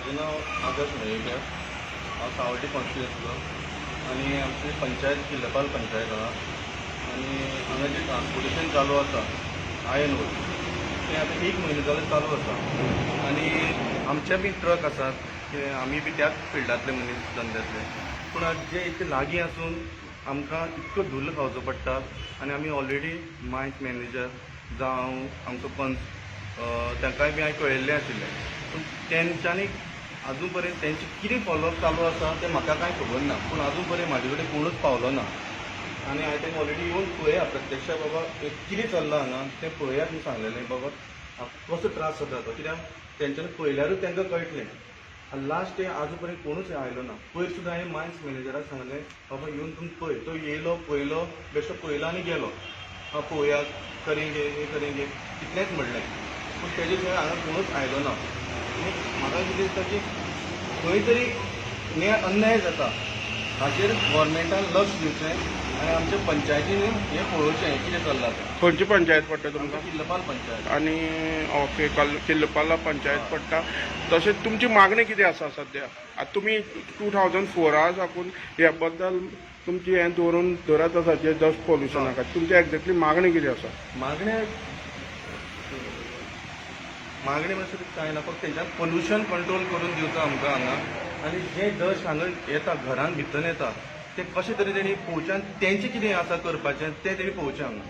म्हजें नांव आदर्श मयेकर. हांव सावड्डे कॉन्स्टिट्युएन्सीचो आनी आमची पंचायत किल्लपाल पंचायत आहा आनी हांगा जें ट्रान्सपोर्टेशन चालू आसा आयर्न ओर, तें आतां एक म्हयनो जाले चालू आसा आनी आमचे बी ट्रक आसात ते आमी बी त्याच फिल्डांतले मनीस, धंद्यांतले. पूण आज जे इतले लागीं आसून आमकां इतको धुल्ल खावचो पडटा आनी आमी ऑलरेडी मायन्स मॅनेजर जावं आमचो पंच, तांकांय बी हांवें कळयल्लें आशिल्लें, पूण तेंच्यांनी अजून पर्यंत तेंचे कितें फॉलोअप चालू आसा तें म्हाका कांय खबर ना. पूण अजून पर्यंत म्हाजे कडेन कोणूच पावलो ना आनी हांवें तांकां ऑलरेडी येवन पळया, प्रत्यक्ष बाबा कितें चल्लां हांगा तें पळयात म्हूण सांगलेलें. बाबा कसो त्रास जाता तो, कित्याक तेंच्यांनी पळयल्यारूच तांकां कळटलें. आनी लास्ट ते आजू पर्यंत कोणूच आयलो ना. पयर सुद्दां हांवें मायन्स मॅनेजराक सांगलें, बाबा येवन तुमी पळय. तो येयलो, पळयलो, बेश्टो पळयलो आनी गेलो. हा, पळोवया, करेंगे, हे करेंगे, इतलेंच म्हणलें. पूण तेजे शिवाय हांगा कोणूच आयलो ना. आनी म्हाका कितें दिसता की खंय तरी अन्याय जाता, हाचेर गोवोरमेंटान लक्ष दिवचें आनी आमच्या पंचायतीन हें पळोवचें कितें चल्लां तें. खंयची पंचायत पडटा आमच्या तुमकां? किल्लपाल पंचायत. आनी ओके, किल्लपाला पंचायत पडटा. तशेंच तुमची मागणी कितें आसा सद्या? आतां तुमी 2004 साकून ह्या बद्दल तुमची हें दवरून धरत आसा जे डस्ट पोल्युशना खातीर, तुमची एक्झॅक्टली मागणी कितें आसा? मागण्या म्हणल्यार कांय ना, फक्त तेंच्यान पोल्युशन कंट्रोल करून दिवचो आमकां हांगा आनी जे डस्ट हांगा येता, घरान भितर येता, ते कशें तरी तेणी पळोवचें आनी तेंचें कितें आसा करपाचें तें तेणी पळोवचें हांगा.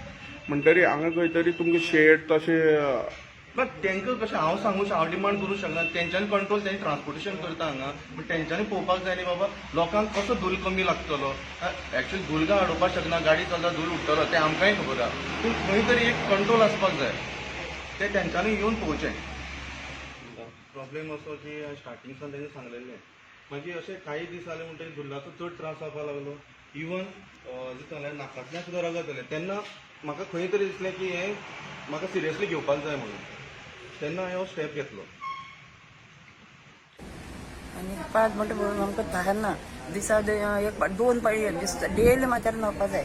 म्हणटरी हांगा खंय तरी तुमकां शेड तशें? बट तांकां कशें हांव सांगू, हांव डिमांड करूं शकना. तेंच्यांनी कंट्रोल, तेणी ट्रान्सपोर्टेशन करता हांगा, पूण तेंच्यांनी पळोवपाक जाय न्ही बाबा लोकांक कसो धूल कमी लागतलो. एक्चुअली धूल काय हाडोवपाक शकना, गाडी चलता, धूल उडटलो, तें आमकांय खबर आहा. पूण खंय तरी एक कंट्रोल आसपाक जाय, तें तेंच्यांनी येवन पळोवचें. प्रॉब्लेम असो की स्टार्टिंग सावन तेणी सांगलेलें, मागीर अशें काही दीस जाले म्हणटकीर धुल्लाचो चड त्रास जावपाक लागलो. इवन सांगलें, नाकांतल्यान सुद्दां रगत जालें. तेन्ना म्हाका खंय तरी दिसलें की हें म्हाका सिरियसली घेवपाक जाय म्हणून, तेन्ना हांवें हो स्टेप घेतलो. आनी पांच म्हणटा म्हणून आमकां थारना. दिसा एक फावट, दोन पाळी दिसता. डेली माथ्यार न्हांवपा जाय.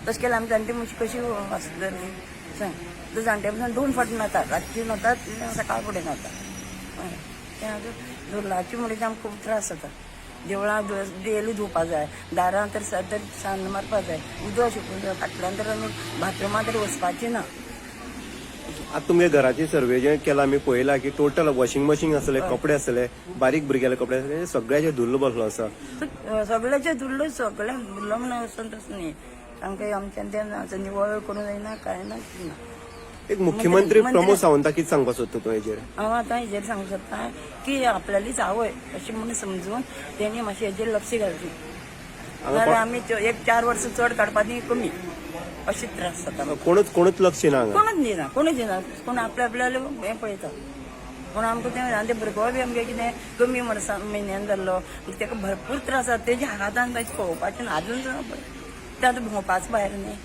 तशें केल्यार आमी जाणटे मनशां कशी आसतली, सांग. आतां जाणटे मनशां दोन फावटी न्हाता, रातची न्हातात, सकाळ फुडें न्हाता. हय, तें आतां धुल्लाची म्हणटा आमकां खूब त्रास जाता. देवळां डेली धुवपा जाय, दारां तर तर सान्न मारपा जाय, उदक शिंपून जाय. फाटल्यान तर आमी बाथरुमां तर वचपाचें ना. आता तुमगे घराची सर्वे जे केला, आमी पळयला की टोटल वॉशिंग मशीन आसले, कपडे आसले, बारीक भुरग्याले कपडे आसले, सगळ्याचे धुल्ल बसलो आसा. सगळ्याचे धुल्ल, सगळ्या धुल्ल म्हणून वचून तसं न्ही. सामकें आमच्यान तें आतां निवळ करूं जायना, कांय ना, कितें ना. एक मुख्यमंत्री प्रमोद सावंता कितें सांगपाक सोदता तूं हेजेर? हांव आतां हेजेर सांगूंक सोदता की आपल्यालीच आवय अशें म्हणून समजून तेणी मातशें हेजेर लक्ष घालचें, नाजाल्यार आमी त्यो एक 4 वर्सां चड काडपा न्ही कमी, अशें त्रास जाता आमकां. कोणूच कोणूच लक्ष ना हांगा. कोणूच दिना, कोणूच दिना. कोण आपल्या आपल्याले हें पळयता. पूण आमकां तें आनी ते भुरगो बी आमगे कितें कमी वर्सां म्हयन्यान जाल्लो, ताका भरपूर त्रास जाता. तेज्या हातान पळोवपाचें ना. अजून सुद्दां पळय, तें आतां भोंवपाच भायर न्ही.